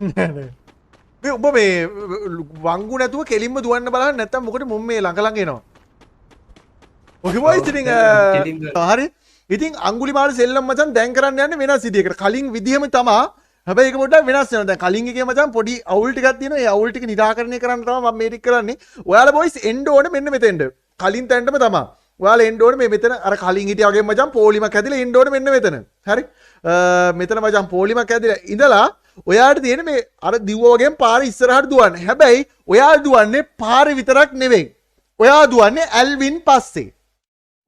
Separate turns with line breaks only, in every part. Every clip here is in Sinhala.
නෑ නෑ. මේ ඔබ මේ වංගු නැතුව කෙලින්ම දුවන්න බලන්න නැත්තම් මොකද මුම් මේ ළඟ ළඟ එනවා. ඔකේ බොයිස් ඉතින් හරි. ඉතින් අඟුලිමාල සෙල්ලම් මචං දැන් කරන්න යන්නේ වෙනස් විදියකට. කලින් විදියම තමා. හැබැයි ඒක පොඩ්ඩක් වෙනස් වෙනවා. දැන් කලින් එකේ මචං පොඩි අවුල් ටිකක් තියෙනවා. ඒ අවුල් ටික නිරාකරණය කරන්න තමයි මම මේ ටික කරන්නේ. ඔයාලා බොයිස් එන්න ඕනේ මෙන්න මෙතෙන්ට. කලින් තැනටම තමා. ඔයාලා එන්න ඕනේ මේ මෙතන අර කලින් හිටියා වගේ මචං පොලිමක් හැදිලා එන්න ඕනේ මෙන්න මෙතන. හරි. මෙතන මචං පොලිමක් හැදිලා ඉඳලා ඔයාට තියෙන මේ අර දිව්ව වගේම පාර ඉස්සරහට දුවන්න. හැබැයි ඔයා දුවන්නේ පාර විතරක් නෙවෙයි. ඔයා දුවන්නේ ඇල්වින් පස්සේ.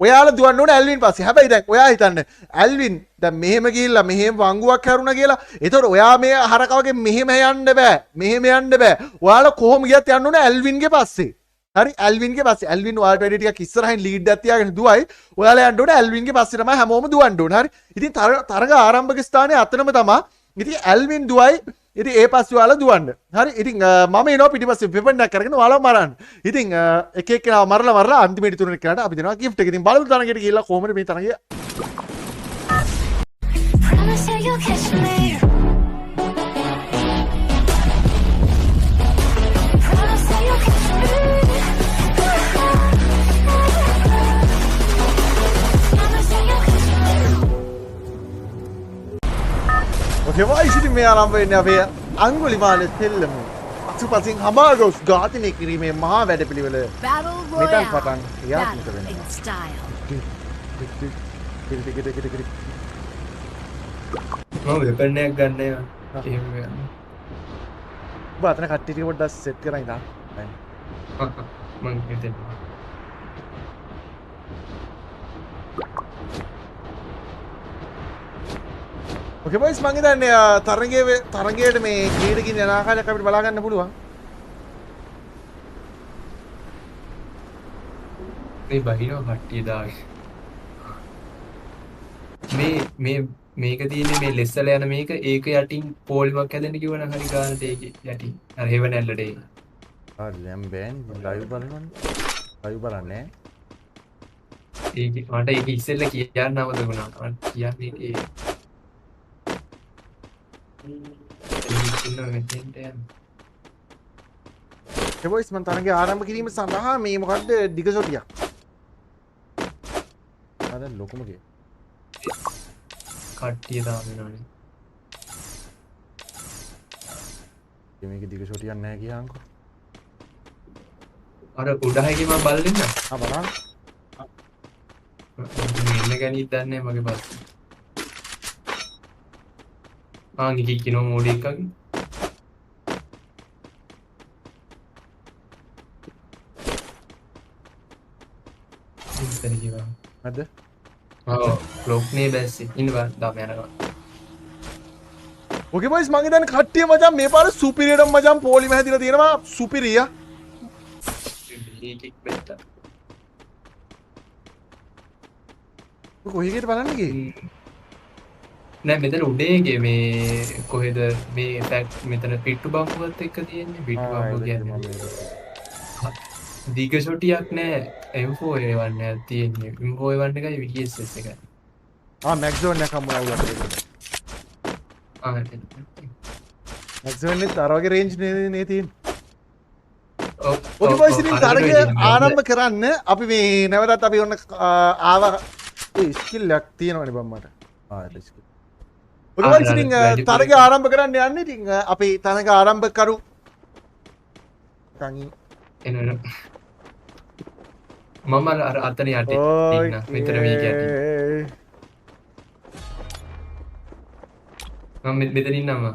ඔයාලා දුවන්න ඕනේ ඇල්වින් පස්සේ. හැබැයි දැන් ඔයා හිතන්න ඇල්වින් දැන් මෙහෙම ගිහිල්ලා මෙහෙම වංගුවක් හැරුණා කියලා. ඒතකොට ඔයා මේ හරක වගේ මෙහෙම යන්න බෑ. මෙහෙම යන්න බෑ. ඔයාලා කොහොම ගියත් යන්න ඕනේ ඇල්වින්ගේ පස්සේ. හරි ඇල්වින්ගේ පස්සේ. ඇල්වින් ඔයාලට වැඩි ටිකක් ඉස්සරහින් ලීඩ් එකක් තියාගෙන දුවයි. ඔයාලා යන්න ඕනේ ඇල්වින්ගේ පස්සේ තමයි හැමෝම දුවන්න ඕනේ. හරි. ඉතින් තරග ආරම්භක ස්ථානයේ අතනම තමයි. ඉතින් ඇල්වින් දුවයි. ඉතින් ඒ පස්සේ ඔයාලා දුවන්න. හරි. ඉතින් මම එනවා පිටිපස්සේ වෙපන් එකක් අරගෙන ඔයාලව මරන්න. ඉතින් එක එක්කෙනාව මරලා මරලා අන්තිමේට තුන එක්කෙනාට අපි දෙනවා ගිෆ්ට් එක. ඉතින් බලමු තරඟයට ගිහිල්ලා කොහොමද මේ තරඟය. ඔකේ බොයිස් ඉතින් මේ ආරම්භ වෙන්නේ අපේ අඟුලිමාල සෙල්ලම. අසුපසින් හඹා ගොස් ඝාතනය කිරීමේ මහා වැඩපිළිවෙල මෙතන පටන් ක්‍රියාත්මක වෙනවා.
මම වෙපන් එකක් ගන්න යනවා. එහෙම ගන්න.
ඔබ අතන කට්ටිය ටික පොඩ්ඩක් සෙට් කරන් ඉඳන්.
මං හිතෙන්නේ.
ඔකේ බොයිස් මං හිතන්නේ තරඟයට මේ ක්‍රීඩකින් යන ආකාරයක් අපිට බලා ගන්න පුළුවන්.
මේ බහිනවා කට්ටිය දාගෙන. මේ මේ මේක තියෙන්නේ මේ ලෙස්සල යන මේක ඒක යටින් පොලිමක් හැදෙන්න කිව්වනම් හරි ගානට ඒකේ යටින් අර හෙව නැල්ලට ඒක.
හරි දැන් බෑනේ ලයිව් බලනවනේ. ලයිව් බලන්නේ.
ඒක මට ඒක ඉස්සෙල්ලා කියන්න අමතක වුණා. මට කියන්නේ ඒ
ඒ බොයිස් මං තරඟය ආරම්භ කිරීම සඳහා මේ මොකද්ද දිග සොටියක්. ආ දැන් ලොකුම ගේ.
කට්ටිය තාම එනවනේ.
මේක දිග සොටියක් නෑ කියන්කෝ.
අර උඩහගේ මං බලන්න දෙන්න.
ආ බලන්න.
එන්න ගැනීත් දන්නේ නෑ මගේ පස්සේ. ආ ගිහි කිනෝ මෝඩි එකක්. ඉතින් කිව්වා.
මැද?
ඔව් ක්ලොක් නේ බැස්සේ. ඉන්න බා දාම යනවා.
ඕකේ බොයිස් මං හිතන්නේ කට්ටිය මචං මේ පාර සුපිරියටම මචං පොලිම හැදිලා තියෙනවා සුපිරිය.
මේකෙක් බැත්තා.
කොහේ ගියද බලන්න ගියේ?
නෑ මෙතන උඩේ ගියේ මේ කොහෙද මේ ෆැක්ට් මෙතන පිට්ටු බම්බුවත් එක්ක තියෙන්නේ. පිට්ටු බම්බුව කියන්නේ දිග ෂොටියක් නෑ M4A1 එකක් තියෙන්නේ. M4A1 එකයි VSS එකයි.
ආ මැග්සෝන් එක හම්බුණා උඩට.
ආ
මැග්සෝන් එකත් අර වගේ රේන්ජ් නේ තියෙන්නේ.
ඔව්
ඔකේ බොයිස් ඉතින් තරගය ආරම්භ කරන්න අපි මේ නැවතත් අපි ඔන්න ආවා. ඒ ස්කිල් එකක් තියෙනවනේ බං මට. ආ ඒක ස්කිල්. ඔකේ බොයිස් ඉතින් තරගය ආරම්භ කරන්න යන්නේ. ඉතින් අපි තරග ආරම්භ කරු කන්
එන එන මම අර අතන යටි ඉන්න මෙතන මේක යටි. මම මෙතන ඉන්නවා.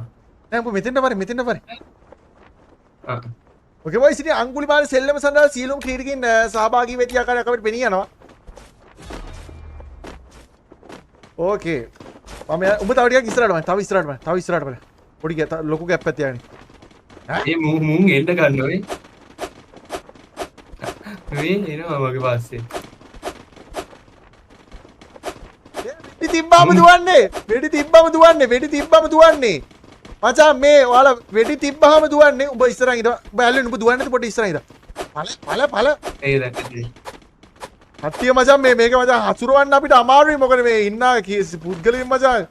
නෑ උඹ මෙතෙන්ට වරේ මෙතෙන්ට වරේ.
ආ
ඔකේ බොයිස් ඉතින් අඟුලිමාල සෙල්ලම සඳහා සියලුම ක්‍රීඩකයින් සහභාගී වෙති ආකාරයක් අපිට පෙනී යනවා. ඕකේ මම උඹ තව ටිකක් ඉස්සරහට බලන්න. තව ඉස්සරහට බලන්න. තව ඉස්සරහට බලන්න. පොඩි ලොකු ගැප් එකක් තියාගෙන.
ඈ ඒ මුන් එන්න ගන්න ඕනේ. මේ එනවා මගේ පස්සේ.
වෙඩි තිබ්බම දුවන්නේ. වෙඩි තිබ්බම දුවන්නේ. වෙඩි තිබ්බම දුවන්නේ. මචං මේ ඔයාලා වෙඩි තිබ්බහම දුවන්නේ. උඹ ඉස්සරහින් ඉඳ. උඹ ඇල්ලෙන්න උඹ දුවන්නේ නැති පොඩි ඉස්සරහින් ඉඳ. ඵල ඵල ඵල.
ඒ දැක්කද?
කට්ටිය මචං මේ මේක මචං හසුරවන්න අපිට අමාරුයි. මොකද මේ ඉන්න පුද්ගලයන් මචං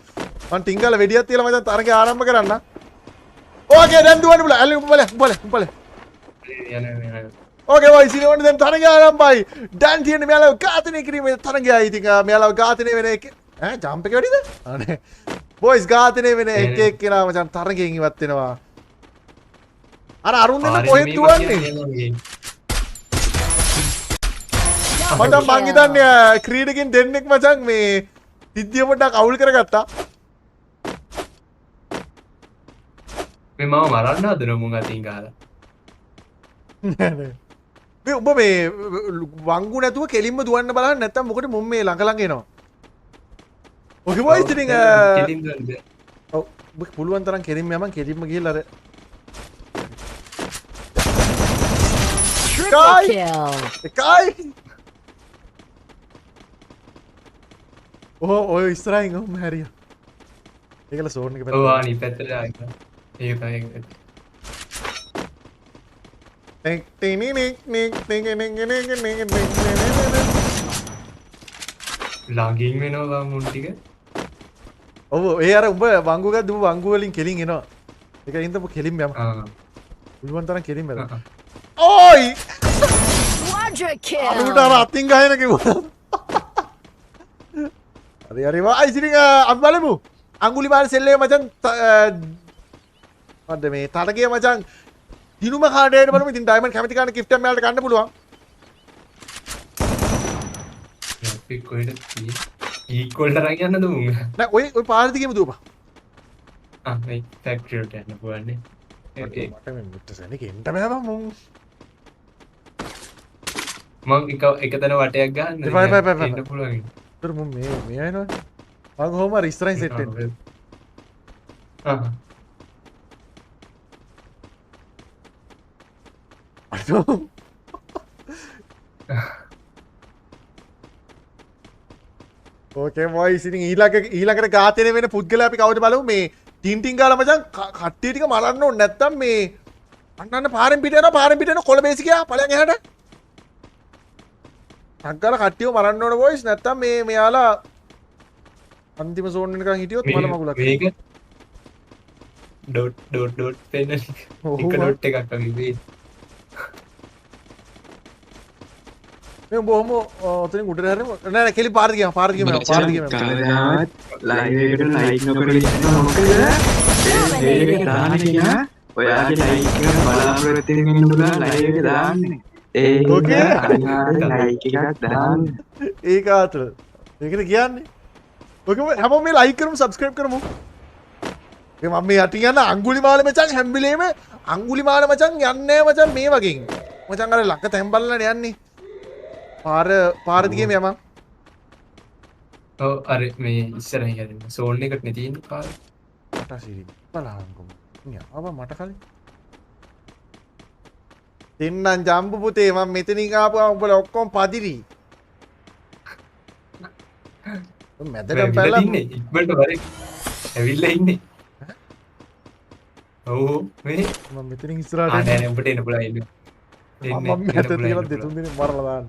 මං ටින්ගල වෙඩියක් තියලා මචං තරගය ආරම්භ කරන්න. ඕකේ දැන් දුවන්න පුළුවන්. ඇලි උඹ බලන්න උඹ බලන්න උඹ බලන්න.
යන යන.
ඕකේ බොයිස් ඉතින් ඔන්න දැන් තරගය ආරම්භයි. දැන් තියෙන්නේ මෙයාලව ඝාතනය කිරීමේ තරගයයි. ඉතින් මෙයාලව ඝාතනය වෙන එක ඈ ජම්ප් එක වැඩිද? අනේ බොයිස් ඝාතනය වෙන එක එක්කෙනා මචං තරගයෙන් ඉවත් වෙනවා. අර අරුන් දෙන්න කොහෙද දුවන්නේ? මචං මං හිතන්නේ ක්‍රීඩකයන් දෙන්නෙක් මචං මේ සිද්ධිය පොඩ්ඩක් අවුල් කරගත්තා.
මේ මාව මරන්න හදන මුං අතින් ගහලා.
නෑ නෑ. මේ උඹ මේ වංගු නැතුව කෙලින්ම දුවන්න බලන්න නැත්තම් මොකද මුම් මේ ළඟ ළඟ එනවා. ඔකේ බොයිස් ඉතින්
කෙලින් දුවන්න බෑ.
ඔව් උඹ පුළුවන් තරම් කෙලින්ම යමන් කෙලින්ම ගිහලා අර එකයි ඔහො ඔය ඉස්සරහින් ඔහොම හැරියා. ඒකල සෝන් එක පැත්තට.
ඔව් අනිත් පැත්තට ආවා. ඒක තමයි ඒක.
ටික් ටිනි නික් නික් නික් නික් නික් නික් නික් නික්
ළඟින් වෙනවා බං මුන් ටික.
ඔව් ඒ අර උඹ වංගු ගත්ත උඹ වංගු වලින් කෙලින් එනවා. ඒක හින්දා උඹ කෙලින්ම යම. පුළුවන් තරම් කෙලින්ම යන්න. ඕයි
Quadra kill.
අරුට අර අතින් ගහන කිව්වා. හරි හරි වා ඉතින් අපි බලමු. අඟුලිමාල සෙල්ලේ මචං මොකද්ද මේ තරගය මචං දිනුම කාඩයට බලමු. ඉතින් ඩයමන්ඩ් කැමති කාණ ගිෆ්ට් එකක් මෙයාලට ගන්න පුළුවන්.
අපි කොහෙද තියෙන්නේ? ඊක්වල් තරම් යන්නද මුං?
නෑ ඔය ඔය පාර දිගේම දුවපන්.
ආ මේ ෆැක්ටරි එකට යන්න පුළුවන් නේ.
මට මේ මුට්ට සැනික එන්න බෑ බං මුං.
මං එක එක තැන වටයක් ගන්න.
එපා එපා එපා
එන්න පුළුවන්.
ඒතර මුං මේ මේ ආයනවා. මං කොහොම හරි ඉස්සරහින් සෙට් වෙන්න.
ආ
අඩෝ. ඕකේ බොයිස් ඉතින් ඊළඟට ඝාතනය වෙන පුද්ගලයා අපි කවුද බලමු. මේ ටින් ටින් ගාලා මචං කට්ටිය ටික මරන්න ඕනේ නැත්තම් මේ අන්න අන්න පාරෙන් පිට යනවා පාරෙන් පිට යනවා කොළ බේසි ගියා ඵලයන් එහාට. ටක් ගාලා කට්ටියව මරන්න ඕන බොයිස් නැත්තම් මේ මෙයාලා අන්තිම සෝන් වෙනකන් හිටියොත් මල මගුලක්.
මේක ඩොට් ඩොට් ඩොට් පෙන්නන එක ඩොට් එකක් වගේ මේ.
මේ බොහොම ඔතනින් උඩට හැරෙමු. නෑ නෑ කෙලි පාර දිගේම පාර දිගේම යනවා පාර දිගේම යනවා.
කවදාවත් ලයිව් එකට ලයික් නොකර ඉන්න මොකද? ඒ මේක දාන කෙනා ඔයාගේ ලයික් එක බලාපොරොත්තු වෙන ඉන්න පුළුවන් ලයිව් එක දාන්නේ. ඒ
ඕකේ
අනිවාර්යෙන් ලයික් එකක් දාන්න.
ඒක අතර. ඒකද කියන්නේ. ඔකම හැමෝම මේ ලයික් කරමු සබ්ස්ක්‍රයිබ් කරමු. ඒ මම මේ යටින් යන අඟුලිමාල මචං හැම වෙලේම අඟුලිමාල මචං යන්නේ නෑ මචං මේ වගේ. මචං අර ළඟ තැන් බලලානේ යන්නේ. පාර පාර දිගේම යමන්.
ඔව් අර මේ ඉස්සරහින් යන්නේ සෝන් එකට නේ තියෙන්නේ පාර.
මට සිරි බලහන්කො. යාව මට කලින්. දෙන්නම් ජම්බු පුතේ මම මෙතනින් ආපුවා උඹලා ඔක්කොම පදිරි. මැදටම පැනලා
ඉන්නේ ඉක්මනට වරේ. ඇවිල්ලා ඉන්නේ. ඔව් මේ
මම මෙතනින් ඉස්සරහට
ආ නෑ නෑ උඹට එන්න පුළුවන් ඉන්න.
මම මැද තියලා දෙතුන් දෙනෙක් මරලා දාන්න.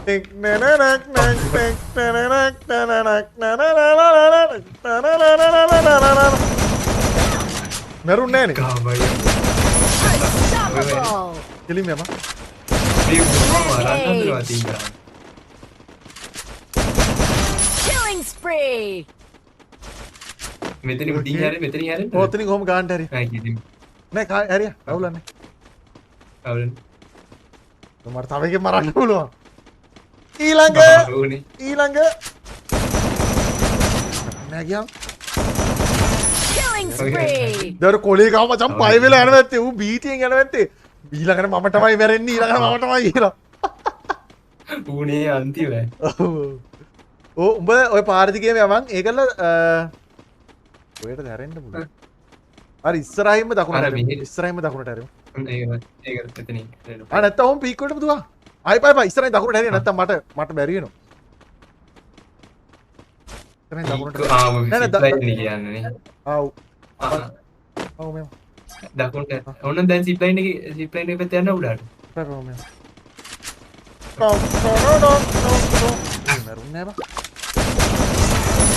ටික් නනනක් නක් ටික් නනනක් නනනක් නනනනනනක් නනනනනනනන. මැරුන්නේ නෑනේ.
කාමයි.
කෙලින්ම යමන්.
මේ මොනවා මරන්න හදනවා තින් කරා.
Killing spree.
මෙතන උඩින් හැරෙන්න මෙතනින් හැරෙන්න.
ඔව් ඔතනින් කොහොම ගාන්න හැරියා.
නෑ කිසිම.
නෑ හැරියා. අවුලක් නෑ.
අවුලක්.
මට තව එකෙක් මරන්න පුළුවන්. ඊළඟ ඊළඟ නෑ ගියාම.
Killing spree.
දර කොලේ ගාව මචං පය වෙලා යනවා ඇත්තේ. ඌ බීතියෙන් යනවා ඇත්තේ. ඊළඟට මම තමයි මැරෙන්නේ ඊළඟට මම තමයි කියලා.
ඌනේ අන්තිමයි.
ඔව්. ඔව් උඹ ඔය පාර දිගේම යමන්. ඒකල ඔයට හැරෙන්න පුළුවන්. හරි ඉස්සරහින්ම දකුණට හැරෙමු. ඉස්සරහින්ම දකුණට හැරෙමු.
ඒක ඒක එතනින්.
ආ නැත්තම් ඔම් පීක් වලටම දුවා. ආයි පයි පයි ඉස්සරහින් දකුණට හැරිය නැත්තම් මට මට බැරි වෙනවා. ඉස්සරහින් දකුණට.
ආ නෑ නෑ සිප් ලයින් කියන්නේ නේ.
ආ ඔව්. ඔව් මෙහෙම.
දකුණට. ඕන දැන් සිප් ලයින් එකේ සිප් ලයින් එක පැත්තේ යන්න උඩට.
පයි පයි මෙහෙම. නෝ නෝ නෝ නෝ නෝ. මරුන්නේ නෑ බා.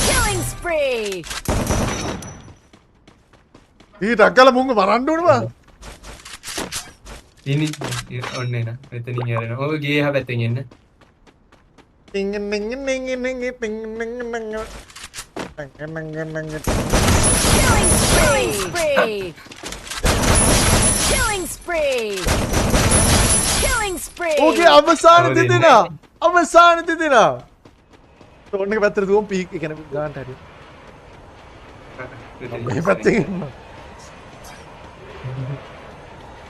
Killing spree.
ඊට අක්කලා මුංග මරන්න ඕන බං.
ඉනි ඔන්න එන. මෙතනින් යරෙනවා. ඔය ගේ එහා පැත්තෙන් එන්න.
ටිං ටිං ටිං ටිං ටිං ටිං ටිං.
Killing spree. Killing spree. Killing spree.
ඕකේ අවසාන දෙදෙනා. අවසාන දෙදෙනා. ඔන්න එක පැත්තට දුවමු පීක් ඒ කියන්නේ ගානට හරි. මේ පැත්තෙන් එන්න.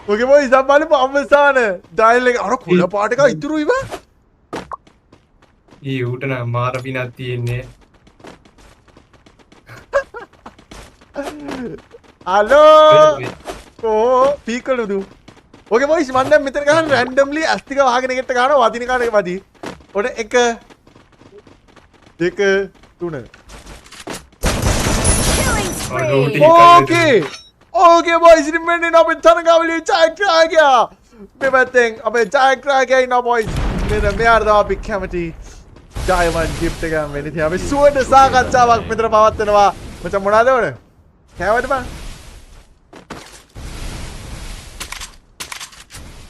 ඕකේ බොයිස් දැන් බලමු අවසාන ඩයල් එක අර කුල පාට එක ඉතුරුයි බං.
ඊ ඌට නම් මාර පිනක් තියෙන්නේ.
හලෝ ඕ පීක් වල දු. ඕකේ බොයිස් මං දැන් මෙතන ගහන රැන්ඩම්ලි ඇස් ටික වහගෙන එකට ගහනවා වදින කාට එක වදි. ඔන්න 1 2 3. ඕකේ ඕකේ බොයිස් ඉතින් මෙන්න ඉන්න අපේ තරගාවලියේ ජයග්‍රාහකයා. මේ පැත්තෙන් අපේ ජයග්‍රාහකයා ඉන්නවා බොයිස්. මෙන්න මෙයාට තමයි අපි කැමති ඩයමන්ඩ් ගිෆ්ට් එක වෙන්නේ. ඉතින් අපි සුවඳ සාකච්ඡාවක් මෙතන පවත්වනවා. මචං මොනවාද ඕන? කෑවද බං?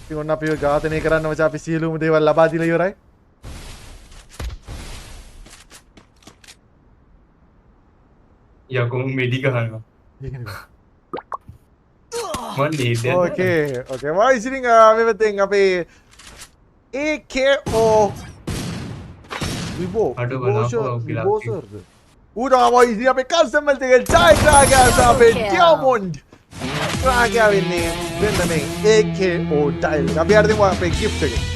ඉතින් ඔන්න අපිව ඝාතනය කරන්න මචං අපි සියලුම දේවල් ලබා දීලා ඉවරයි.
යකෝ මෙඩි ගහනවා. මන් නේද?
ඕකේ ඕකේ බොයිස් ඉතින් මේ පැත්තෙන් අපේ AKO විබෝ විබෝ ඌ තමයි ඉතින් අපේ කස්ටමර් එක ජයග්‍රාහකයා සහ අපේ ඩයමන්ඩ් ග්‍රාහකයා වෙන්නේ මෙන්න මේ AKO dial. අපි අර දෙමු අපේ ගිෆ්ට් එක.